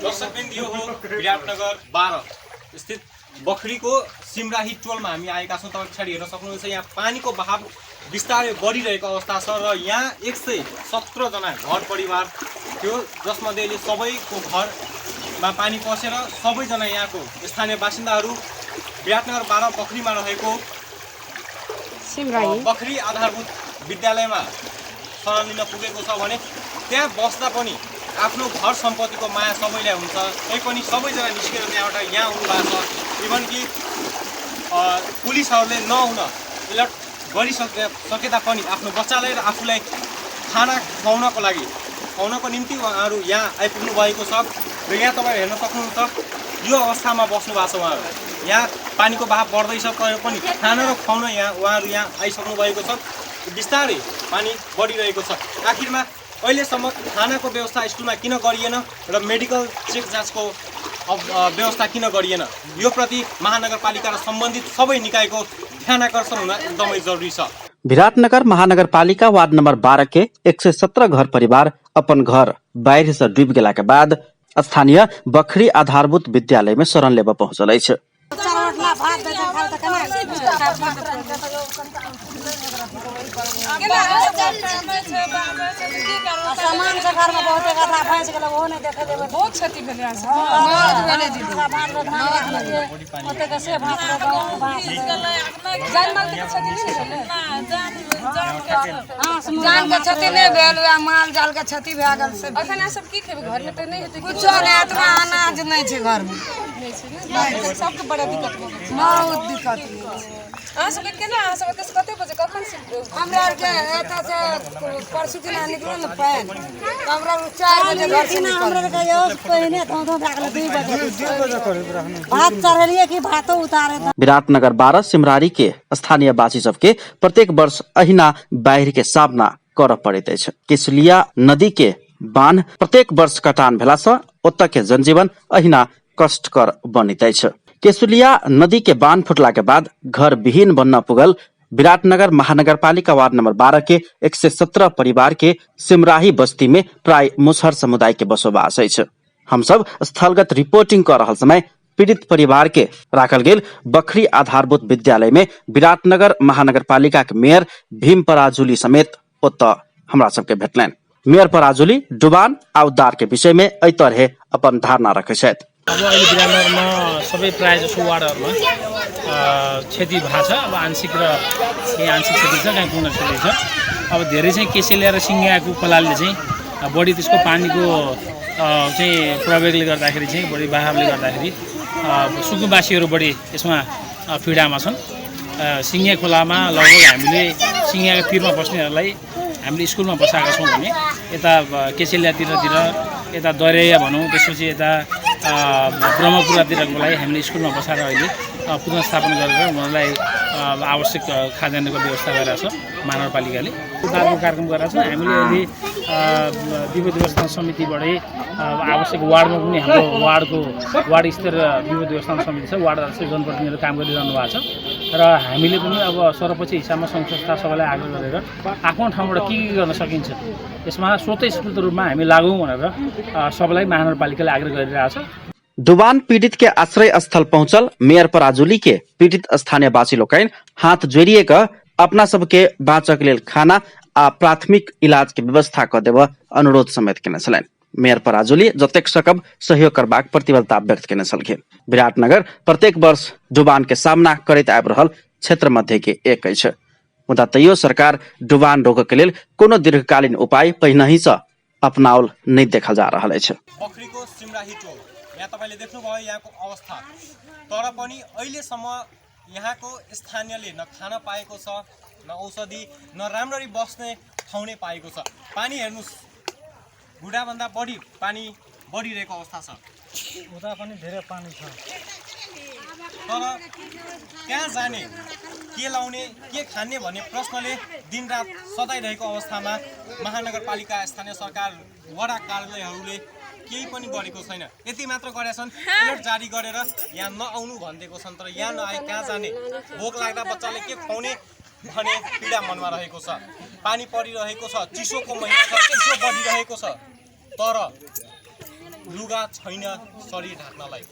दर्शकवृन्द, यो हो विराटनगर 12 स्थित बखरीको सिमराही टोलमा हामी आएका छौँ। तपाईँ पछाडि हेर्न सक्नुहुन्छ, यहाँ पानीको बहाव बिस्तारै बढिरहेको अवस्था छ र यहाँ 117 जना घर परिवार थियो, जसमध्ये अहिले सबैको घरमा पानी पसेर सबैजना यहाँको स्थानीय बासिन्दाहरू विराटनगर 12 बखरीमा रहेको सिमराही बखरी आधारभूत विद्यालयमा शरण लिन पुगेको छ भने त्यहाँ बस्दा पनि आफ्नो घर सम्पत्तिको माया सबैलाई हुन्छ, तैपनि सबैजना निस्केर त्यहाँबाट यहाँ आउनु भएको छ। इभन कि पुलिसहरूले नआउन एलर्ट गरिसके सके तापनि आफ्नो बच्चालाई र आफूलाई खाना खुवाउनको लागि, खुवाउनको निम्ति उहाँहरू यहाँ आइपुग्नु भएको छ। र यहाँ तपाईँहरू हेर्न सक्नुहुन्छ, यो अवस्थामा बस्नु भएको छ उहाँहरू। यहाँ पानीको बहाव बढ्दैछ, तर पनि खाना र खुवाउन यहाँ उहाँहरू यहाँ आइसक्नु भएको छ। बिस्तारै पानी बढिरहेको छ। आखिरमा अहिलेसम्म खानाको व्यवस्था स्कुलमा किन गरिएन र मेडिकल चेक जाँचको व्यवस्था किन गरिएन, यो प्रति महानगरपालिका र सम्बन्धित सबै निकायको ध्यान आकर्षण हुन एकदमै जरुरी छ। विराटनगर महानगरपालिका वार्ड नंबर 12 के 117 घर परिवार अपन घर बाढ़ि से डूबि गेला के बाद स्थानीय बखरी आधारभूत विद्यालय में शरण लेबऽ पहुंचल अछि। चार रोटला भात दै छै खाइ तऽ केना? आ सामान सब घरमे बहुते गड्ढा फँसि गेलै, ओहो नहि देखै देबै। बहुत क्षति भेलै अहाँ सबके। धान राखलियै, ओतेक से भाँसलै, गहूँम भाँसलै। जान मालके तऽ क्षति नहि ने भेलै? हाँस। जान के क्षति नहि भेल, वएह माल जाल के क्षति भए गेल से। अखन अहाँ सब की खेबै? घरमे तऽ नहि हेतै। कुछो नहि, एतना अनाज नहि छै घरमे। नहि छै ने, सबके बड़ा दिक्कत भऽ गेल छै। बहुत दिक्कत छै। अहाँ सबके केना, अहाँ सब एतऽ से कते बजे, कखन से? हमरा आरके एतऽ से परसू दिना निकलल ने पानि, तऽ हमरा आर 4 बजे घर से हमरा निकलल। आरके यौ पहिने धो धो भए गेलै, 2 बजे भात चढ़ेलियै कि भातो उतारे। विराटनगर 12 सिमरारी के स्थानीय वासी सबके प्रत्येक वर्ष अहिना बाढ़ि के सामना करऽ पड़ैत अछि। केसुलिया नदी के बांध प्रत्येक वर्ष कटान भेला सँ ओतऽ के जनजीवन अहिना कष्टकर बनैत अछि। केसुलिया नदी के बांध फुटला के बाद घर विहीन बनना पुगल विराटनगर महानगरपालिका वार्ड नंबर 12 के 117 परिवार के सिमराही बस्ती में प्राय मुसहर समुदाय के बसोबास अछि। हमसब स्थलगत रिपोर्टिंग कर रहल समय पीड़ित परिवार के राखल गेल बखरी आधारभूत विद्यालय में विराटनगर महानगरपालिका के मेयर भीम पराजुली समेत ओतऽ हमरा सबके भेटलनि। मेयर पराजुली डुबान आ उद्धार के विषय में एहि तरहे अपन धारणा रखै छथि। अब अहिले विराटनगरमा सबै प्रायः जसो वार्डहरूमा क्षति भएको छ। अब आंशिक र केही आंशिक क्षति छ, कहीँ पूर्ण क्षति छ। अब धेरै चाहिँ केसेलिया र सिङ्गियाको खोलाले चाहिँ बढी त्यसको पानीको चाहिँ प्रवेगले गर्दाखेरि चाहिँ, बढी बहावले गर्दाखेरि सुकुम्बासीहरू बढी यसमा पीडामा छन्। सिङ्गिया खोलामा लगभग हामीले सिङ्गियाको तिरमा बस्नेहरूलाई हामीले स्कुलमा बसाएका छौँ भने यता केसेलियातिरतिर, यता दरिया भनौँ, त्यसपछि यता ब्रह्मपुरातिरको लागि हामीले स्कुलमा बसाएर अहिले पुनर्स्थापन गरेर उनीहरूलाई आवश्यक खाद्यान्नको व्यवस्था गरेका छ महानगरपालिकाले। उद्धारको कार्यक्रम गरेका छौँ। हामीले अहिले विपद व्यवस्थापन समितिबाटै आवश्यक वार्डमा पनि हाम्रो वार्डको वार्ड स्तरीय विपद व्यवस्थापन समिति छ। वार्ड अध्यक्ष, जनप्रतिनिधिहरू काम गरिरहनु भएको छ र हामीले पनि अब सर्वोच्च हिसाबमा सङ्घ संस्था सबैलाई आग्रह गरेर आफ्नो ठाउँबाट के के गर्न सकिन्छ, यसमा स्वतः स्फूर्त रूपमा हामी लागौँ भनेर सबैलाई महानगरपालिकाले आग्रह गरिरहेछ। डुबान पीड़ित के आश्रय स्थल पहुंचल मेयर पराजुली के पीड़ित स्थानीयवासी लोकनि हाथ जोड़िए कऽ अपना सबके बाँचक लेल खाना आ प्राथमिक इलाज के व्यवस्था कऽ देबऽ अनुरोध समेत केने छलनि। मेयर पराजुली जतेक सकब सहयोग करबाक प्रतिबद्धता व्यक्त केने छलखिन। विराटनगर प्रत्येक वर्ष डुबान के सामना करैत आबि रहल क्षेत्र मध्ये के एक अछि, मुदा तैयो सरकार डुबान रोकऽ के लेल कोनो दीर्घकालीन उपाय पहिनहि सँ अपनाओल नहि देखल जा रहल अछि। बखरीको सिमराही टोल, यहाँ तपाईँले देख्नुभयो यहाँको अवस्था। तर पनि अहिलेसम्म यहाँको स्थानीयले न खान पाएको छ, न औषधि, न राम्ररी बस्ने ठाउँ नै पाएको छ। पानी हेर्नुहोस्, घुँडाभन्दा बढी पानी बढिरहेको अवस्था छ। उता पनि धेरै पानी छ। तर कहाँ जाने, के लाउने, के खाने भन्ने प्रश्नले दिनरात सताइरहेको अवस्थामा महानगरपालिका, स्थानीय सरकार, वडा कार्यालयहरूले केही पनि गरेको छैन। यति मात्र गरेका छन्, एलर्ट जारी गरेर यहाँ नआउनु भनिदिएको छन्। तर यहाँ नआए कहाँ जाने? भोक लाग्दा बच्चाले के खुवाउने भन्ने पीडा मनमा रहेको छ। पानी परिरहेको छ, चिसोको महिना छ, चिसो बढिरहेको छ, तर लुगा छैन शरीर ढाक्नलाई।